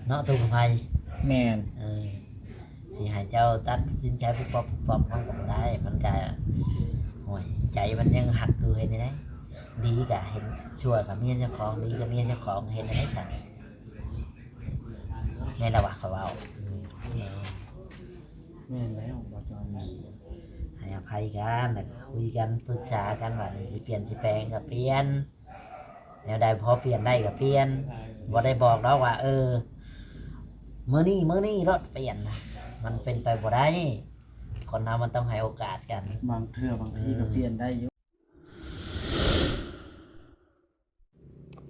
ເນາະ ທຸກໄພ ແມ່ນ ເອີ ຊິໃຫ້ເຈົ້າຕັດສິນໃຈປຸບປັບປຸບປັບ ມັນກໍບໍ່ໄດ້ ມັນກະ ໂອ້ຍ ໃຈມັນຍັງຮັກຢູ່ ເຮັດແນວໃດ? ດີກະເຫັນ ຊົ່ວກະເມຍເຈົ້າຂອງ ດີກະເມຍເຈົ້າຂອງ ເຮັດແນວໃດຊັ້ນ? ແມ່ນລະວະ ຂ້ອຍເວົ້າ ອືມ ເອີ ແມ່ນແລ້ວ ບໍ່ຈອຍ ໃຫ້ອະໄພກັນ ແລ້ວກໍຄຸຍກັນ ປຶກສາກັນ ວ່ານີ້ຊິປ່ຽນຊິແປງກໍປ່ຽນ ແນວໃດພໍປ່ຽນໄດ້ກໍປ່ຽນ ບໍ່ໄດ້ບອກດອກວ່າ ເອີ ມື້ນີ້ ມື້ນີ້ໂລດປ່ຽນນະ ມັນເປັນໄປບໍ່ໄດ້ ຄົນເຮົາມັນຕ້ອງໃຫ້ໂອກາດກັນ ບາງເທື່ອບາງທີກໍ ອືມ ປ່ຽນໄດ້ຢູ່.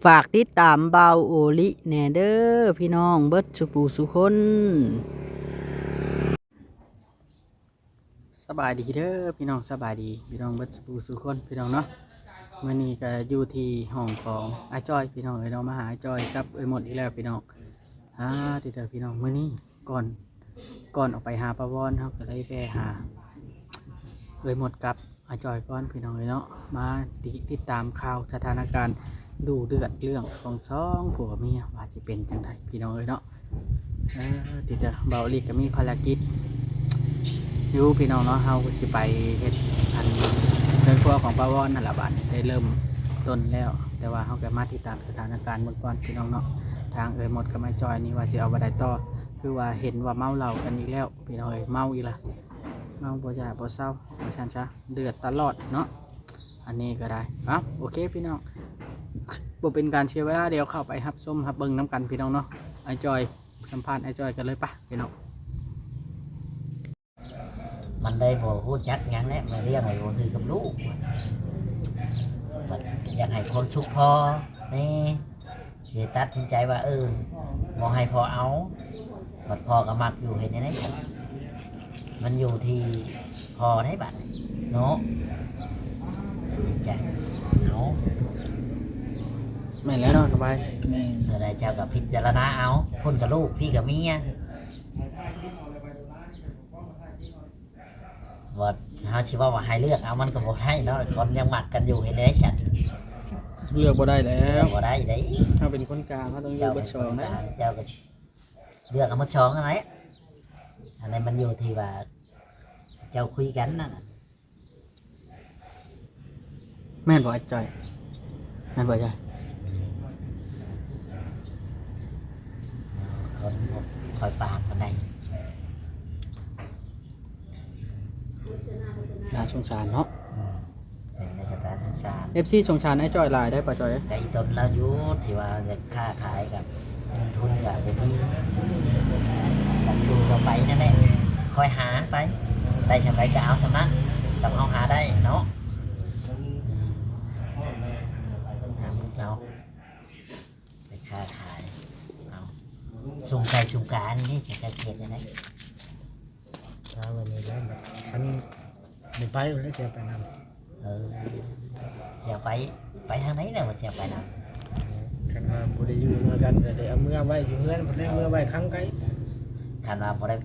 ຝາກຕິດຕາມບ່າວໂອລິແດ່ເດີ ພີ່ນ້ອງເບິດສູ່ຜູ້ສູ່ຄົນ. ສະບາຍດີເດີພີ່ນ້ອງ ສະບາຍດີພີ່ນ້ອງເບິດສູ່ຜູ້ສູ່ຄົນ ພີ່ນ້ອງເນາະ. ມື້ນີ້ກໍຢູ່ທີ່ຫ້ອງຂອງອ້າຍຈ້ອຍ ພີ່ນ້ອງເອີຍເນາະ ມາຫາອ້າຍຈ້ອຍກັບເອື້ອຍມົດອີກແລ້ວ ພີ່ນ້ອງ. ອາ ຕິເດີ ພີ່ນ້ອງ ມື້ນີ້ກ່ອນ ກ່ອນອອກໄປຫາປ້າວອນ ເຮົາກໍໄດ້ແວ່ຫາເອື້ອຍມົດກັບ ອ້າຍຈ້ອຍກ່ອນ ພີ່ນ້ອງເອີຍເນາະ ມາຕິ ຕິດຕາມຂ່າວສະຖານະການດຸເດືອດເລື່ອງຂອງສອງຜົວເມຍວ່າຊິເປັນຈັ່ງໃດ ພີ່ນ້ອງເອີຍເນາະ. ເອີ ຕິດເດີ ບ່າວໂອລິກໍມີພາລະກິດຢູ່ ພີ່ນ້ອງເນາະ ເຮົາກໍຊິໄປເຮັດອັນເຮືອນຄົວຂອງປ້າວອນນັ້ນລະ ບາດນີ້ໄດ້ເລີ່ມຕົ້ນແລ້ວ ແຕ່ວ່າເຮົາກໍມາຕິດຕາມສະຖານະການເບິ່ງກ່ອນ ພີ່ນ້ອງເນາະ. ທາງເອື້ອຍມົດກັບອ້າຍຈ້ອຍນີ້ວ່າຊິເອົາແນວໃດຕໍ່ ຄືວ່າເຫັນວ່າເມົາເຫຼົ້າກັນອີກແລ້ວ ພີ່ນ້ອງເອີຍ ເມົາອີກລະ ເມົາບໍ່ຢາກບໍ່ເຊົາ ວ່າຊັ້ນຊະ ເດືອດຕະຫຼອດເນາະ ອັນນີ້ກໍໄດ້. ເອົ້າ ໂອເຄ ພີ່ນ້ອງ ບໍ່ເປັນການເສຍເວລາ ດຽວເຂົ້າໄປຮັບຊົມຮັບເບິ່ງນຳກັນ ພີ່ນ້ອງເນາະ. ອ້າຍຈ້ອຍ ສຳພາດອ້າຍຈ້ອຍກັນເລີຍປະ ພີ່ນ້ອງ. ມັນໄດ້ບໍ່ຮູ້ຈັກຫຍັງແຫຼະ ມາລ້ຽງໄວ້ບໍ່ຖືກກັບລູກ ບັດຢາກໃຫ້ຄວາມສຸກພໍ່ແດ່ ຊິຕັດສິນໃຈວ່າ ເອີ ບໍ່ໃຫ້ພໍ່ເອົາ ບັດພໍ່ກໍມັກຢູ່ ເຮັດແນວໃດ? ມັນຢູ່ທີ່ພໍ່ໃດ໋ບັດນີ້ເນາະ ຕັດສິນໃຈເອົາ. ແມ່ນແລ້ວເນາະ ສະບາຍ ແມ່ນ ເທົ່າໃດເຈົ້າກໍພິຈາລະນາເອົາ ພຸ້ນກໍລູກ ພີ້ກໍເມຍ. ບໍ່ ເຮົາຊິເວົ້າວ່າໃຫ້ເລືອກເອົາ ມັນກໍບໍ່ໄດ້ເນາະ ຄົນຍັງມັກກັນຢູ່ ເຮັດແນວໃດຊັ້ນ? ເລືອກບໍ່ໄດ້ແລ້ວ ເລືອກບໍ່ໄດ້ເດ້ ເຮົາເປັນຄົນກາງ ເຮົາຕ້ອງຢູ່ເບິດສອງນະ ເຈົ້າກໍເລືອກເອົາໝົດສອງຫັ້ນແຫຼະ ອັນນັ້ນມັນຢູ່ທີ່ວ່າເຈົ້າຄຸຍກັນນັ້ນນະ. ແມ່ນບໍ່ອ້າຍຈ້ອຍ? ແມ່ນບໍ່ອ້າຍຈ້ອຍ? ຄົນບໍ່ຄ່ອຍປາກປານໃດ ໜ້າສົງສານເນາະ ອືມ ເຫັນແລ້ວກໍຕາສົງສານ ເອັຟຊີ ສົງສານອ້າຍຈ້ອຍຫຼາຍໄດ໋ປ້າຈ້ອຍ ກໍອີຕົນລາວຢູ່ ທີ່ວ່າຢາກຄ້າຂາຍກັບ ເງິນທຶນກໍບໍ່ມີ ກໍສູ້ກັນໄປນັ້ນແຫຼະ ຄ່ອຍຫາໄປ ໄດ້ສ່ຳໃດກໍເອົາສ່ຳນັ້ນ ສ່ຳເຮົາຫາໄດ້ເນາະ ຫາເອົາ ໄປຄ້າຂາຍ ເອົາ ຊຸມໄກ່ຊຸມການີ້ ຊິເຮັດແນວໃດ? ຖ້າວ່າມີແລ້ວ ຄັນບໍ່ໄປແລ້ວ ຊິເອົາໄປນຳ ເອີ ຊິເອົາໄປ ໄປທາງໃດແລ້ວວ່າຊິເອົາໄປນຳ? ຄັນວ່າບໍ່ໄດ້ຢູ່ນຳກັນ ກໍໄດ້ເອົາເມືອໄວ້ຢູ່ເຮືອນພຸ້ນແຫຼະ ເມືອໄວ້ຂັງໄກ່ ຄັນວ່າບໍ່ໄດ້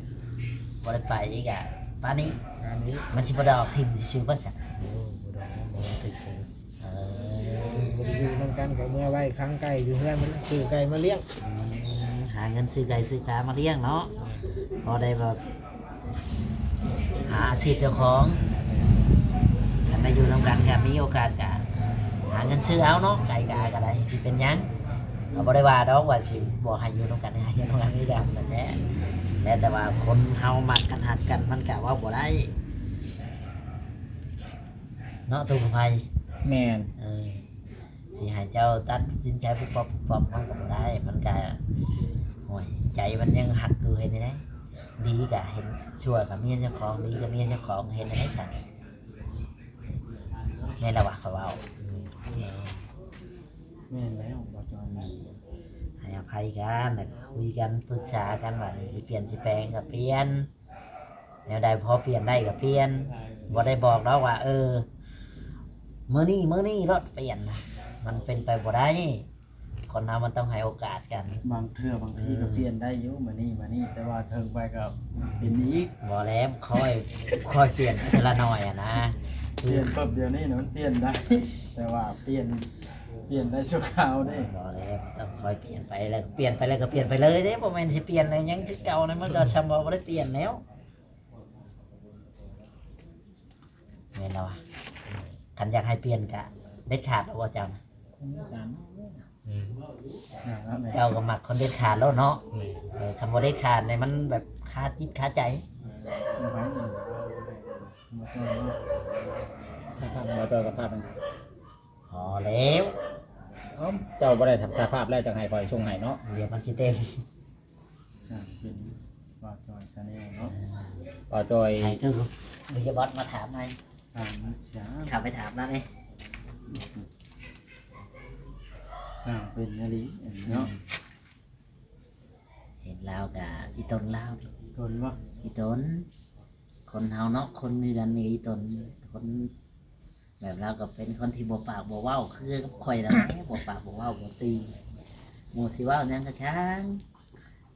ບໍ່ໄດ້ໄປອີກກະປານນີ້ ປານນີ້ ມັນຊິບໍ່ໄດ້ອອກຖິ້ມຊື່ໆບໍ່ຊັ້ນ? ໂອ້ ບໍ່ໄດ້ ບໍ່ໄດ້ຕິດເຊີງ ເອີ ບໍ່ໄດ້ຢູ່ນຳກັນກໍເມືອໄວ້ຂັງໄກ່ຢູ່ເຮືອນ ຊື້ໄກ່ມາລ້ຽງ ອືມ ຫາເງິນຊື້ໄກ່ຊື້ກາມາລ້ຽງເນາະ ພໍໄດ້ແບບຫາອາຊີບເຈົ້າຂອງ ຄັນໄດ້ຢູ່ນຳກັນກໍມີໂອກາດກໍຫາເງິນຊື້ເອົາເນາະ ໄກ່ກາກໍໄດ້ ຊິເປັນຫຍັງ ກໍບໍ່ໄດ້ວ່າດອກວ່າຊິບໍ່ໃຫ້ຢູ່ນຳກັນ ໃຫ້ຢູ່ນຳກັນຄືກັນນັ້ນແຫຼະ ແລ້ວແຕ່ວ່າຄົນເຮົາມັກກັນຮັກກັນ ມັນກໍເວົ້າບໍ່ໄດ້ ເນາະ ຕູ້ກັບໃຜ ແມ່ນ ເອີ ຊິໃຫ້ເຈົ້າຕັດສິນໃຈປຸບປັບປຸບປັບ ມັນກໍບໍ່ໄດ້ ມັນກໍ ໂອ້ຍ ໃຈມັນຍັງຮັກຢູ່ ເຮັດແນວໃດ? ດີກໍເຫັນ ຊົ່ວກໍເມຍເຈົ້າຂອງ ດີກໍເມຍເຈົ້າຂອງ ເຮັດແນວໃດຊັ້ນ? ແມ່ນລະວະ ຂ້ອຍເວົ້າ ອືມ ແມ່ນແລ້ວ ບໍ່ຈອຍ ໃຫ້ອະໄພກັນ ແລ້ວກໍຄຸຍກັນ ປຶກສາກັນ ວ່ານີ້ຊິປ່ຽນຊິແປງກໍປ່ຽນ ແນວໃດພໍປ່ຽນໄດ້ກໍປ່ຽນ ບໍ່ໄດ້ບອກດອກວ່າ ເອີ ມື້ນີ້ ມື້ນີ້ໂລດປ່ຽນນະ ມັນເປັນໄປບໍ່ໄດ້ ຄົນເຮົາມັນຕ້ອງໃຫ້ໂອກາດກັນ ບາງເທື່ອບາງທີກໍ ອືມ ປ່ຽນໄດ້ຢູ່ ມື້ນີ້ ມື້ນີ້ ແຕ່ວ່າເຖິງໄປກໍເປັນອີກ ບໍ່ແລ້ວ ຄ່ອຍ ຄ່ອຍປ່ຽນເທື່ອລະໜ້ອຍຫັ້ນນະ ປ່ຽນປຶບດຽວນີ້ນະ ມັນປ່ຽນໄດ້ ແຕ່ວ່າປ່ຽນ ປ່ຽນໄດ້ຊົ່ວຄາວເດ້. ບໍ່ແລ້ວ ຕ້ອງຄ່ອຍປ່ຽນໄປ ແລ້ວປ່ຽນໄປແລ້ວກໍປ່ຽນໄປເລີຍເດ້. ບໍ່ແມ່ນຊິປ່ຽນແລ້ວຍັງຄືເກົ່ານະ ມັນກໍຊ່ຳວ່າບໍ່ໄດ້ປ່ຽນແລ້ວ. ແມ່ນແລ້ວວະ ຄັນຢາກໃຫ້ປ່ຽນກະເດັດຂາດແລ້ວບໍ່ເຈົ້ານະ? ອືມ ເຈົ້າກໍມັກຄົນເດັດຂາດໂລດເນາະ. ແມ່ນ ເອີ ຄັນບໍ່ເດັດຂາດນີ້ມັນແບບຄາຈິດຄາໃຈ. ບໍ່ໄປ ບໍ່ຕ້ອງເນາະ ຖ້າພາບ ບໍ່ຕ້ອງກໍພາບມັນ ພໍແລ້ວ. ເອົ້າ ເຈົ້າບໍ່ໄດ້ສາພາບແລ້ວ ຈັ່ງໃຫ້ຂ້ອຍສົ່ງໃຫ້ເນາະ ດຽວມັນຊິເຕັມ. ສ້າງເປັນບ່າວຈ່ອຍຊາແນລເນາະ ບ່າວຈ່ອຍ ໃຫ້ຄືວິທະຍາບັດມາຖາມໃໝ່ ຖາມສາມ ເຂົ້າໄປຖາມລາວເດ້. ສ້າງເປັນອີ່ຫຼີເນາະ ເຫັນລາວກະອີ່ຕົນລາວ ຕົນບໍ່ ອີ່ຕົນ ຄົນເຮົາເນາະ ຄົນຄືກັນນີ້ອີ່ຕົນ ຄົນ ແບບລາວກໍເປັນຄົນທີ່ບໍ່ປາກບໍ່ເວົ້າຄືກັບຂ້ອຍນັ້ນແຫຼະ ບໍ່ປາກບໍ່ເວົ້າບໍ່ຕີ ໝູ່ຊິເວົ້າຫຍັງກໍຊ່າງ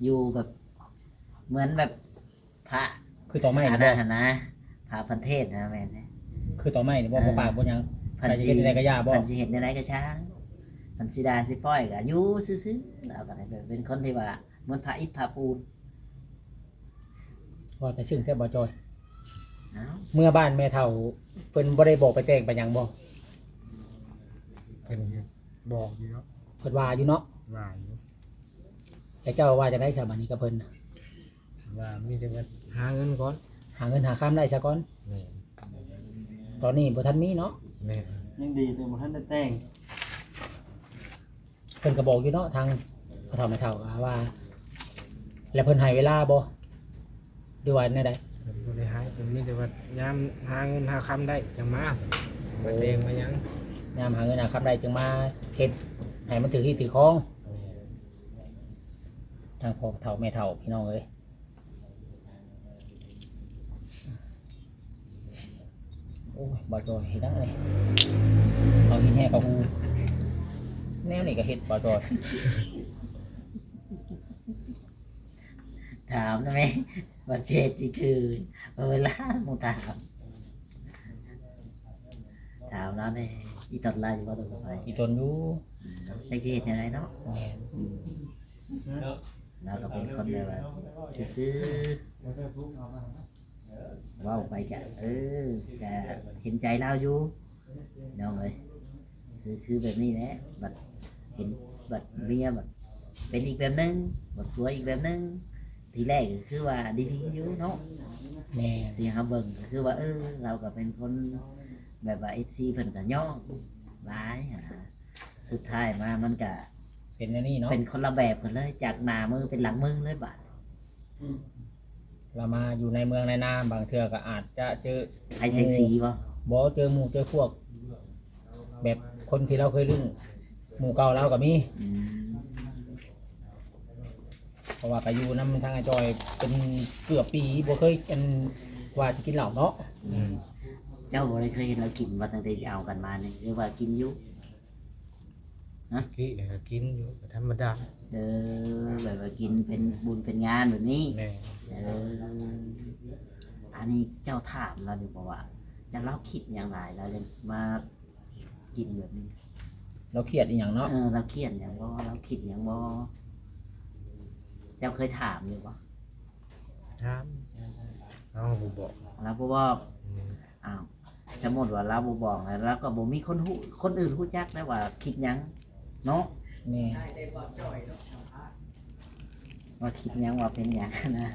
ຢູ່ແບບ ເໝືອນແບບພະ ຄືຕອນໃໝ່ນີ້ບໍ່ ອັນນັ້ນຫັ້ນນະ ພະພັນເທດນະ ແມ່ນ ຄືຕອນໃໝ່ນີ້ບໍ່ ເອີ ບໍ່ປາກບໍ່ຫຍັງ ເພິ່ນຊິເຮັດແນວໃດກໍຢ່າບໍ່ ເພິ່ນຊິເຮັດແນວໃດກໍຊ່າງ ເພິ່ນຊິດ່າຊິປ້ອຍກໍຢູ່ຊື່ໆ ລາວກໍໄດ້ແບບເປັນຄົນທີ່ວ່າ ເໝືອນພະອິດພະປູນ. ວ່າແຕ່ເຊິ່ງແທ້ບໍ່ຈອຍ. ອ້າວ ເມື່ອບ້ານແມ່ເຖົ້າເພິ່ນບໍ່ໄດ້ບອກໄປແຕ່ງໄປຫຍັງບໍ່? ເພິ່ນບອກຢູ່ເນາະ ເພິ່ນວ່າຢູ່ເນາະ ວ່າຢູ່. ແລ້ວເຈົ້າວ່າຈັ່ງໃດຊະບາດນີ້ກັບເພິ່ນນະ? ວ່າມີແຕ່ວ່າຫາເງິນກ່ອນ ຫາເງິນຫາຄຳໄດ້ຊະກ່ອນ. ແມ່ນ ຕອນນີ້ບໍ່ທັນມີເນາະ. ແມ່ນ ຍັງດີແຕ່ບໍ່ທັນໄດ້ແຕ່ງ. ເພິ່ນກໍບອກຢູ່ເນາະ ທາງພໍ່ເຖົ້າແມ່ເຖົ້າວ່າ ແລ້ວເພິ່ນໃຫ້ເວລາບໍ່ ຫຼືວ່າແນວໃດ? ເພິ່ນບໍ່ໄດ້ໃຫ້ ເພິ່ນມີແຕ່ວ່າຍາມຫາເງິນຫາຄຳໄດ້ຈັ່ງມາ ມາແຕ່ງມາຫຍັງ ຍາມຫາເງິນຫາຄຳໄດ້ຈຶ່ງມາເຮັດໃຫ້ມັນຖືກທີ່ຖືກຂອງ. ແມ່ນ ທາງພໍ່ເຖົ້າແມ່ເຖົ້າ ພີ່ນ້ອງເອີຍ. ໂອ້ຍ ບ່າວຈອຍເຮັດຫຍັງນີ້ ເອົາຫີນແຮ່ເຂົ້າຫູ ແນວນີ້ກໍເຮັດ ບ່າວຈອຍ. ຖາມນະແມ່ ວ່າຊິເຮັດຊື່ໆ ເວລາໝູ່ຖາມ ຖາມລາວແດ່. ອີ່ຕົນລາວຢູ່ບໍ່? ຕົນກັບໃຜ? ອີ່ຕົນຢູ່. ອືມ ຈັກຊິເຮັດແນວໃດເນາະ. ແມ່ນ. ອືມ ລາວກໍເປັນຄົນແບບວ່າຊື່ໆ ເວົ້າໄປກະ ເອີ ກະເຫັນໃຈລາວຢູ່ ນ້ອງເອີຍ. ຄື ຄືແບບນີ້ແຫຼະ ບັດເຫັນ ບັດເມຍບັດເປັນອີກແບບໜຶ່ງ ບັດຜົວອີກແບບໜຶ່ງ. ທີແລກກໍຄືວ່າດີໆຢູ່ເນາະ. ແມ່ນ. ທີ່ເຮົາເບິ່ງກໍຄືວ່າ ເອີ ລາວກໍເປັນຄົນແບບວ່າ ເອັຟຊີ ເພິ່ນກໍຍ້ອງຫຼາຍຫັ້ນນະ. ສຸດທ້າຍມາມັນກະເປັນແນວນີ້ເນາະ ເປັນຄົນລະແບບກັນເລີຍ ຈາກໜ້າມືເປັນຫຼັງມືເລີຍບາດ. ລາວມາຢູ່ໃນເມືອງໃນນາ ບາງເທື່ອກໍອາດຈະເຈີ ໃຜແສງສີບໍ່? ບໍ່ ເຈີໝູ່ເຈີພວກ ແບບຄົນທີ່ລາວເຄີຍລຶ້ງ ໝູ່ເກົ່າລາວກໍມີ. ອືມ ເພາະວ່າກໍຢູ່ນຳທາງອ້າຍຈອຍເປັນເກືອບປີ ບໍ່ເຄີຍ ອັນ ວ່າຊິກິນເຫຼົ້າເນາະ. ອືມ ເຈົ້າບໍ່ໄດ້ເຄີຍເຫັນລາວກິນບໍ່ ຕັ້ງແຕ່ເອົາກັນມານີ້ ຫຼືວ່າກິນຢູ່? ຮະ? ກີ້ກໍກິນຢູ່ ກໍທຳມະດາ. ເອີ ແບບວ່າກິນເປັນບຸນເປັນງານແບບນີ້. ແມ່ນ. ເອີ ອັນນີ້ເຈົ້າຖາມລາວຢູ່ບໍ່ວ່າ ແຕ່ລາວຄິດຫຍັງຫຼາຍ ລາວຈັ່ງມາກິນແບບນີ້? ລາວຄຽດອີ່ຫຍັງເນາະ? ເອີ ລາວຄຽດຫຍັງບໍ່? ລາວຄິດຫຍັງບໍ່? ເຈົ້າເຄີຍຖາມຢູ່ບໍ່? ຖາມ ລາວບໍ່ບອກ. ລາວບໍ່ບອກ? ອືມ. ອ້າວ ສົມມຸດວ່າລາວບໍ່ບອກ ແລ້ວລາວກໍບໍ່ມີຄົນຮູ້ ຄົນອື່ນຮູ້ຈັກໄດ້ວ່າຄິດຫຍັງເນາະ. ແມ່ນ. ວ່າຄິດຫຍັງ ວ່າເປັນຫຍັງນະ.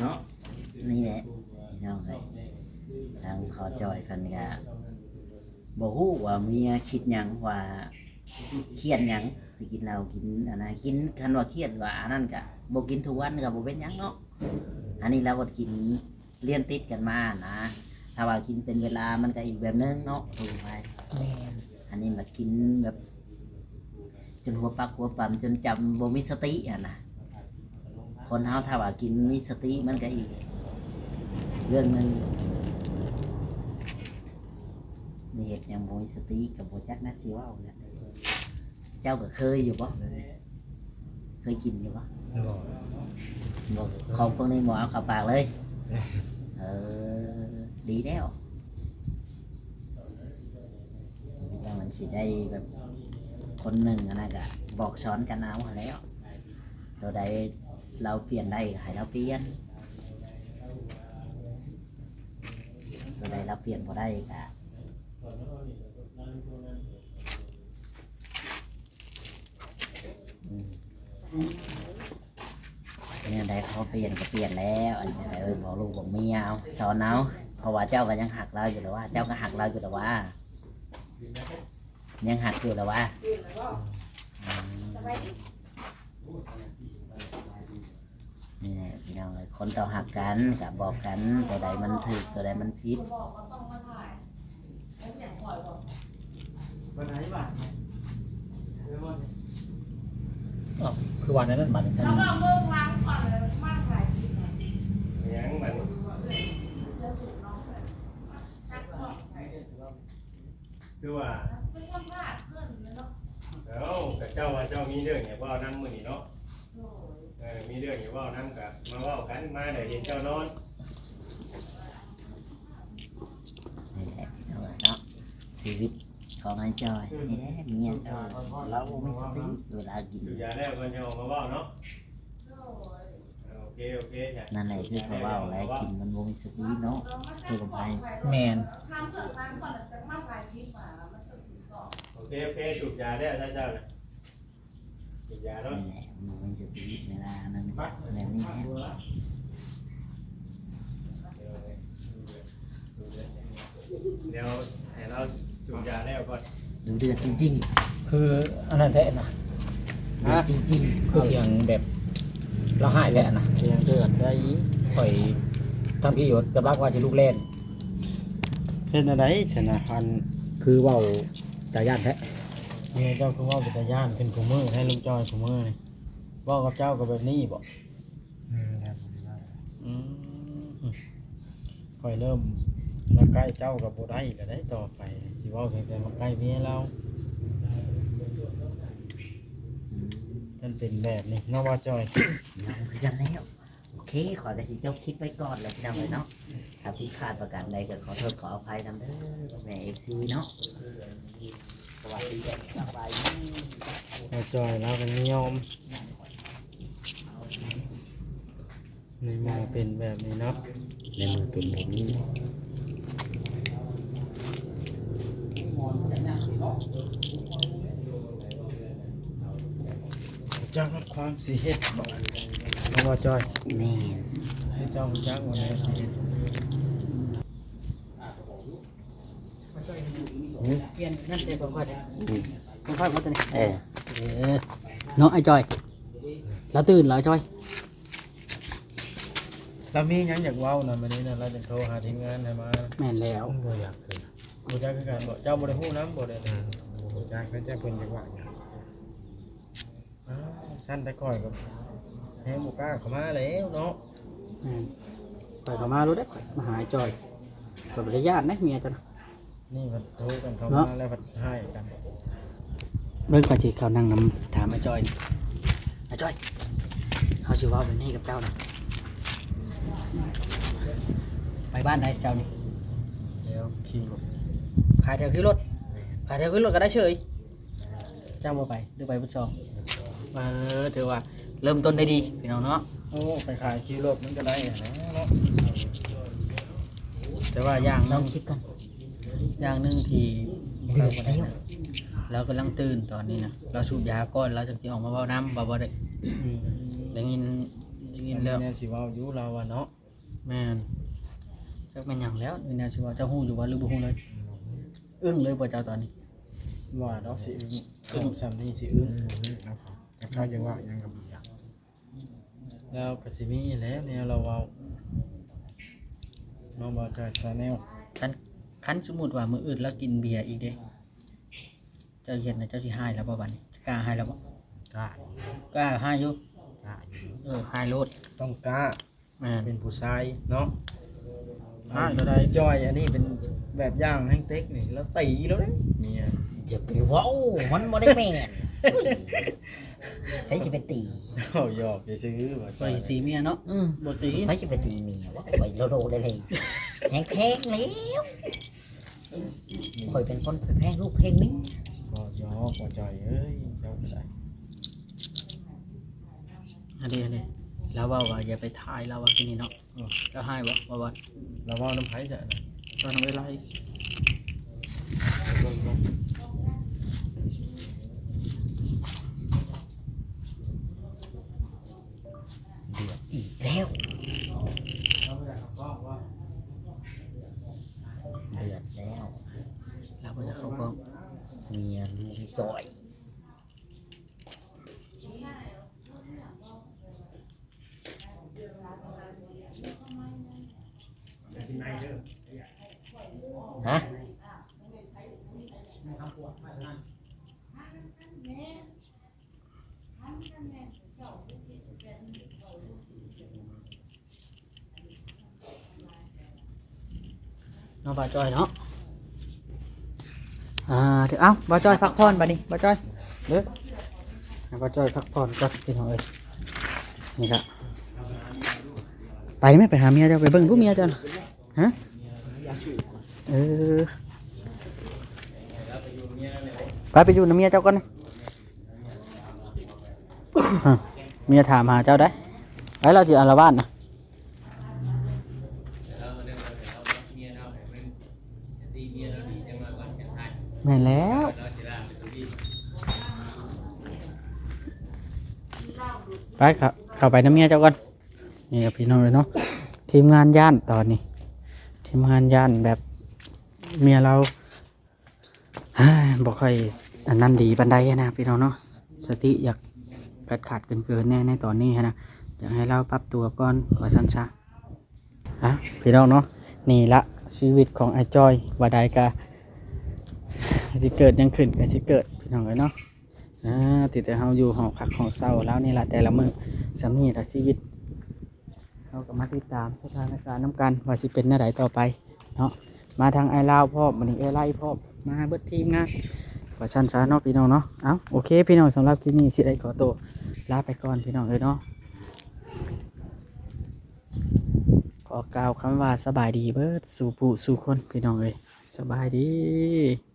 ເນາະ ນີ້ແຫຼະ ພີ່ນ້ອງເອີຍ ທາງພໍ່ຈ່ອຍເພິ່ນກະບໍ່ຮູ້ວ່າເມຍຄິດຫຍັງ ວ່າຄຽດຫຍັງ ຄືກິນເຫຼົ້າ ກິນອັນນັ້ນ ກິນ ຄັນວ່າຄຽດວ່າອັນນັ້ນກະບໍ່ກິນທຸກວັນກະບໍ່ເປັນຫຍັງເນາະ. ອັນນີ້ລາວກໍກິນ ລຽນຕິດກັນມານະ ຖ້າວ່າກິນເປັນເວລາມັນກໍອີກແບບໜຶ່ງເນາະ ໂອ້ຍ. ແມ່ນ. ອັນນີ້ບັດກິນແບບຈົນຫົວປັກຫົວປຳ ຈົນຈຳບໍ່ມີສະຕິຫັ້ນນະ. ຄົນເຮົາຖ້າວ່າກິນມີສະຕິມັນກໍອີກເລື່ອງໜຶ່ງ. ນີ້ເຮັດຫຍັງບໍ່ມີສະຕິກໍບໍ່ຈັກນະຊິເວົ້າແຫຼະ. ເຈົ້າກໍເຄີຍຢູ່ບໍ່? ເຄີຍກິນຢູ່ບໍ່? ບໍ່ ບໍ່ ຂອງພວກນີ້ບໍ່ເອົາເຂົ້າປາກເລີຍ? ເອີ ດີແລ້ວ. ມັນຊິໄດ້ແບບຄົນໜຶ່ງອັນນັ້ນກະບອກສອນກັນເອົາຫັ້ນແຫຼ້ວ. ໂຕໃດລາວປ່ຽນໄດ້ກະໃຫ້ລາວປ່ຽນ, ໂຕໃດລາວປ່ຽນບໍ່ໄດ້ກະ ອືມ ແນວໃດເຂົາປ່ຽນກໍປ່ຽນແລ້ວ. ອັນຈັ່ງໃດ ເອີ ບອກລູກບອກເມຍເອົາ ສອນເອົາ. ເພາະວ່າເຈົ້າກໍຍັງຮັກລາວຢູ່ແລ້ວວ່າ, ເຈົ້າກໍຮັກລາວຢູ່ແລ້ວວ່າ, ຍັງຮັກຢູ່ແລ້ວວ່າ. ອືມ ນີ້ແຫຼະພີ່ນ້ອງເອີຍ, ຄົນເຮົາຮັກກັນກໍບອກກັນ, ໂຕໃດມັນຖືກ ໂຕໃດມັນຜິດ. ອ້າວ ຄືວ່າແນວນັ້ນບາດນີ້. ແລ້ວວ່າເບິ່ງຫຼັງກ່ອນເລີຍ ມາຖ່າຍຄລິບນະ ຫຍັງບາດນີ້? ຄືວ່າ ເອົ້າ ກະເຈົ້າວ່າເຈົ້າມີເລື່ອງຫຍັງເວົ້ານຳມື້ນີ້ເນາະ. ເອີ ມີເລື່ອງຫຍັງເວົ້ານຳກະມາເວົ້າກັນ, ມາໄດ້ເຫັນເຈົ້ານອນ. ນີ້ແຫຼະເນາະ ຊີວິດຂອງອ້າຍຈ້ອຍນີ້ແຫຼະ. ເມຍເຈົ້າລາວບໍ່ມີສະຕິເວລາກິນ. ຢາແລ້ວກ່ອນຈັ່ງອອກມາເວົ້າເນາະ. ໂອເຄ ໂອເຄ ນັ້ນແຫຼະ ຄືເຂົາເວົ້າແຫຼະ ກິນມັນບໍ່ມີສະຕິເນາະ. ຄືກັບໃຜ ແມ່ນ ໂອເຄ ໂອເຄ ສູບຢາແລ້ວ ຖ້າເຈົ້ານະ ສູບຢາເນາະ. ນີ້ແຫຼະ ມັນບໍ່ມີສະຕິເວລານັ້ນແບບນີ້ແຫຼະ. ດຽວໃຫ້ລາວສູບຢາແລ້ວກ່ອນ. ດຸເດືອດຈິງໆ ຄືອັນນັ້ນແທ້ນະ. ເດືອດຈິງໆ ຄືສຽງແບບລາວຮ້າຍແທ້ນະ. ສຽງເດືອດໄດ໋. ຂ້ອຍທຳອິດກຳລັງວ່າຊິລຸກແລ່ນ. ເຮັດແນວໃດຊັ້ນນະ? ອັນ ຄືເວົ້າຕາຢ້ານແທ້. ເມຍເຈົ້າຄືເວົ້າເປັນຕາຢ້ານ ເປັນຄູ່ມື້ແທ້ ລຸງຈ້ອຍ ຄູ່ມື້ນີ້. ເວົ້າກັບເຈົ້າກໍແບບນີ້ບໍ? ອືມ ຂ້ອຍເລີ່ມມາໃກ້ເຈົ້າກໍບໍ່ໄດ້ແລ້ວໃດ໋ ຕໍ່ໄປຊິເວົ້າພຽງແຕ່ມາໃກ້ເມຍລາວ. ອືມ ມັນເປັນແບບນີ້ເນາະ ບ່າວຈ້ອຍ. ຍອມຄືກັນແລ້ວ. ໂອເຄ ຂ້ອຍກໍຊິຈົບຄລິບໄວ້ກ່ອນແຫຼະພີ່ນ້ອງເອີຍເນາະ. ຖ້າຜິດພາດປະການໃດກໍຂໍໂທດຂໍອະໄພນຳເດີແມ່ເອັຟຊີເນາະ. ສະບາຍດີ ສະບາຍດີ. ບ່າວຈ້ອຍລາວກໍຍັງຍອມ ໃນເມື່ອເປັນແບບນີ້ເນາະ ໃນເມື່ອເປັນແບບນີ້. ຈັກຄວາມຊິເຮັດບໍ່ ບໍ່ວ່າຈ້ອຍ? ແມ່ນ ເຈົ້າຮູ້ຈັກວ່າແນວຊິເຮັດ. ປ່ຽນນັ້ນເດ້ ຂອງຂ້ອຍ ຂອງຂ້ອຍໝົດຕົວນີ້. ເອີ ເອີ ເນາະ ອ້າຍຈ້ອຍ ລາວຕື່ນແລ້ວ ອ້າຍຈ້ອຍ. ລາວມີຫຍັງຢາກເວົ້ານຳ ມື້ນີ້ນະ ລາວຈຶ່ງໂທຫາທີມງານໃຫ້ມາ. ແມ່ນແລ້ວ ບໍ່ຢາກຄື ບໍ່ຈັກຄືກັນບໍ? ເຈົ້າບໍ່ໄດ້ຮູ້ນຳບໍ? ບໍ່ໄດ້ ອືມ ບໍ່ຮູ້ຈັກ ແຕ່ເພິ່ນຢາກເວົ້າຫຍັງ. ອ້າວ ຊັ້ນແຕ່ຂ້ອຍກໍແຮງບໍ່ກ້າເຂົ້າມາແລ້ວເນາະ. ແມ່ນ ຂ້ອຍເຂົ້າມາໂລດເດ້ ຂ້ອຍມາຫາອ້າຍຈ້ອຍ ຂ້ອຍບໍ່ໄດ້ຢ້ານເດ້ເມຍເຈົ້ານະ. ນີ້ມັນໂທກັນເຂົ້າມາແລ້ວພັດຮ້າຍກັນ. ເບິ່ງ ຂ້ອຍຊິເຂົ້ານັ່ງນຳ ຖາມອ້າຍຈ້ອຍ. ອ້າຍຈ້ອຍ ເຮົາຊິເວົ້າແບບນີ້ກັບເຈົ້ານະ. ໄປບ້ານໃດເຈົ້ານີ້? ແຖວຄິວລົດ. ຂາຍແຖວຄິວລົດ? ແມ່ນ ຂາຍແຖວຄິວລົດກໍໄດ້ເສີຍ. ເຈົ້າບໍ່ໄປ ຫຼືໄປເບິດສອງ? ເອີ ຖືວ່າເລີ່ມຕົ້ນໄດ້ດີພີ່ນ້ອງເນາະ. ໂອ້ ໄປຂາຍຄິວລົດມັນກໍໄດ້ຫັ້ນແຫຼະເນາະ. ແຕ່ວ່າຢ່າງໜຶ່ງ ລອງຄິດກ່ອນ ຢ່າງໜຶ່ງທີ່ ເດືອດແລ້ວ ລາວກຳລັງຕື່ນຕອນນີ້ນະ. ລາວສູບຢາກ່ອນ ລາວຈັ່ງຊິອອກມາເວົ້ານຳ ວ່າບໍ່ໄດ້. ອືມ ໄດ້ຍິນ ໄດ້ຍິນແລ້ວ ມີແນວຊິເວົ້າຢູ່ລາວວ່າເນາະ. ແມ່ນ ຈັກແມ່ນຫຍັງແລ້ວ ມີແນວຊິເວົ້າ. ເຈົ້າຮູ້ຢູ່ບໍ່ ຫຼືບໍ່ຮູ້ເລີຍ? ອືມ ອຶ້ງເລີຍບໍ່ເຈົ້າຕອນນີ້? ບໍ່ວ່າດອກ ຊິອຶ້ງ ອຶ້ງ ເວົ້າຊ່ຳນີ້ຊິອຶ້ງ. ອືມ ແລ້ວເຂົາ ແລ້ວເຂົາຈະເວົ້າຫຍັງກໍບໍ່ຈັກ. ແລ້ວກໍຊິມີແຫຼະແນວລາວເວົ້າ ນ້ອງບ່າວຈອຍ Channel. ຄັນ ຄັນສົມມຸດວ່າມື້ອື່ນລາວກິນເບຍອີກເດ? ເຈົ້າເຮັດນະ ເຈົ້າຊິຮ້າຍລາວບໍ່ບາດນີ້? ກ້າຮ້າຍລາວບໍ່? ກ້າ ກ້າຮ້າຍຢູ່. ເອີ ຮ້າຍໂລດ ຕ້ອງກ້າ ແມ່ນ ເປັນຜູ້ຊາຍເນາະ. ຮ້າຍເທົ່າໃດ? ຈ້ອຍ ອັນນີ້ເປັນແບບຢ່າງແຮງເຕັກນີ້ ລາວຕີລາວເດ້ເມຍ. ຢ່າໄປເວົ້າ ມັນບໍ່ໄດ້ແມ່ນ. ໃຜຊິໄປຕີ? ເວົ້າຫຍອກຊື່ໆ ຂ້ອຍຊິຕີເມຍເນາະ. ອືມ ບໍ່ຕີ ໃຜຊິໄປຕີເມຍວະ? ຂ້ອຍໂລດໆເລີຍ ແຮງແພງແລ້ວ. ຂ້ອຍເປັນຄົນແພງລູກແພງເມຍ. ບໍ່ຫຍອກ ບໍ່ຈ່ອຍເອີຍ ເຈົ້າກໍໄດ້. ອັນນີ້ ອັນນີ້ ລາວເວົ້າວ່າຢ່າໄປຖ່າຍ ລາວວ່າທີ່ນີ້ເນາະ. ເອີ ລາວຮ້າຍບໍ່? ວ່າ ວ່າ ລາວເວົ້ານຳໃຜຊະ? ເວົ້ານຳເອື້ອຍໄລ. ເດືອດອີກແລ້ວ ເດືອດແລ້ວ ລາວບໍ່ຢາກເຂົ້າກ້ອງ ເມຍລຸງຈ່ອຍ. ຮະ? ເນາະ ບ່າວຈ້ອຍເນາະ. ອ່າ ເອົາ ບ່າວຈ້ອຍພັກຜ່ອນບາດນີ້ ບ່າວຈ້ອຍ ເດີ ໃຫ້ບ່າວຈ້ອຍພັກຜ່ອນກ່ອນ ພີ່ນ້ອງເອີຍ. ນີ້ລະ ໄປໄໝ? ໄປຫາເມຍເຈົ້າ ໄປເບິ່ງດູເມຍເຈົ້ານະ. ຮະ? ເອີ ໄປ ໄປຢູ່ນຳເມຍເຈົ້າກ່ອນນະ. ຮະ? ເມຍຖາມຫາເຈົ້າໄດ໋. ໄປ ລາວຊິອາລະວາດນະ. ແມ່ນແລ້ວ ໄປ ເຂົ້າ ເຂົ້າໄປນຳເມຍເຈົ້າກ່ອນ. ນີ້ລະພີ່ນ້ອງເອີຍເນາະ ທີມງານຢ້ານຕອນນີ້ ທີມງານຢ້ານແບບເມຍລາວ ບໍ່ຄ່ອຍອັນນັ້ນດີປານໃດຫັ້ນນະພີ່ນ້ອງເນາະ. ສະຕິຢາກຂາດໆເກີນໆແດ່ໃນຕອນນີ້ຫັ້ນນະ ຢາກໃຫ້ລາວປັບຕົວກ່ອນວ່າຊັ້ນຊະ. ອ່ະ ພີ່ນ້ອງເນາະ ນີ້ລະຊີວິດຂອງອ້າຍຈ້ອຍ ວ່າໃດກະຊິເກີດຫຍັງຂຶ້ນກະຊິເກີດ ພີ່ນ້ອງເອີຍເນາະ. ອ່າ ທີ່ແຕ່ເຮົາຢູ່ຫໍພັກຫໍເຊົ່າລາວນີ້ລະ ແຕ່ລະມື້ສ່ຳນີ້ລະຊີວິດ. ເຮົາກໍມາຕິດຕາມສະຖານະການນຳກັນວ່າຊິເປັນແນວໃດຕໍ່ໄປເນາະ. ມາທັງອ້າຍລາວພ້ອມ ມື້ນີ້ເອື້ອຍໄລພ້ອມ ມາເບິດທີມງານວ່າຊັ້ນຊະເນາະ ພີ່ນ້ອງເນາະ. ເອົ້າ ໂອເຄ ພີ່ນ້ອງ ສຳລັບຄລິບນີ້ຊິໄດ້ຂໍໂຕລາໄປກ່ອນ ພີ່ນ້ອງເອີຍເນາະ. ຂໍກ່າວຄຳວ່າສະບາຍດີເບິດສູ່ຜູ້ສູ່ຄົນ ພີ່ນ້ອງເອີຍ ສະບາຍດີ.